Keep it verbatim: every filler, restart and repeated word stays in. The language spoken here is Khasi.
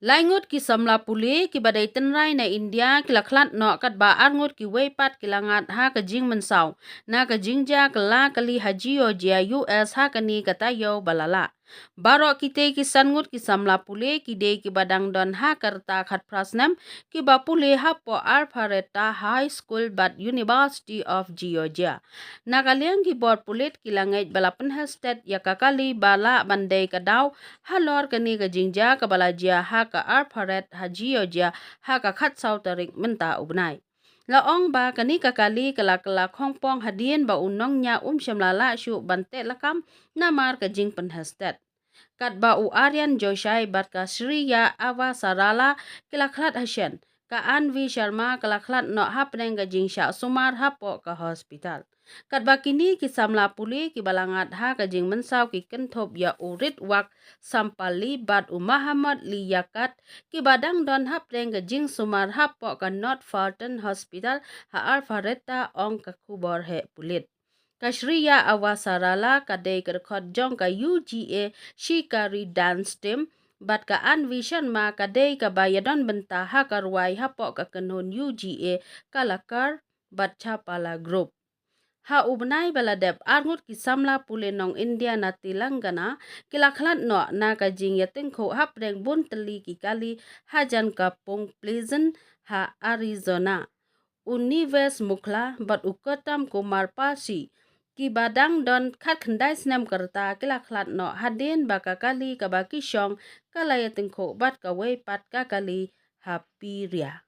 Lai ngut ki samla pule kiba dei tynrai na India ki la khlad noh katba ar ngut kiwei pat ki la ngat ha ka jingmynsaw na ka jingjia kylla kali ha Georgia, U S ha kane ka taïew ba la lah. Baroh kitei ki san ngut ki samla pule ki dei kiba dang don ha ka rta khatphra snem, kiba pule hapoh Alpharetta High School bad University of Georgia. Na ka liang ki bor pulit ki la ngeit ba la pynheh stet ïa ka kali ba lah ban dei ka daw halor kane ka jingjia kaba la jia ha ka Alpharetta ha Georgia ha ka khatsaw tarik mynta u bnai. La ong ba kane ka kali ka la kylla khongpong hadien ba u nongñiah um shym la lah shuh ban teh lakam namar ka jingpynheh stet. Katba u Aryan Joshi bad ka Shreya Avasarala ki la khlad ha shen, ka Anvi Sharma ka la khlad noh hapdeng ka jingshah sumar hapoh ka hospital. Katba kine ki samla pule kiba la ngat ha ka jingmynsaw ki kynthup ïa u Ritvik Sampalli bad u Mohammad Liaquat, kiba dang don hapdeng ka jingsumar hapoh ka Northallerton Hospital ha Alpharetta, ong ka khubor heh pulit. Ka Shreya Avasarala ka dei ka dkhot jong ka U G A Shikari Dance Team, bad ka Anvi Sharma ka dei kaba ïadon bynta ha ka rwai hapoh ka kynhun U G A Kalakat bad Chapala Group. Ha u bnai ba la dep, ar ngut ki samla pule nong India na Telangana ki la khlad noh na ka jingïatyngkhuh hapdeng bun tylli ki kali hajan ka Point Pleasant ha Arizona. U Nivesh Mukhla bad u Gautam Kumar Palshi, kiba dang don khatkhyndai snem ka rta, ki la khlad noh hadien ba ka kali kaba ki shong ka la ïatyngkhuh bad kawei pat ka kali ha Peria.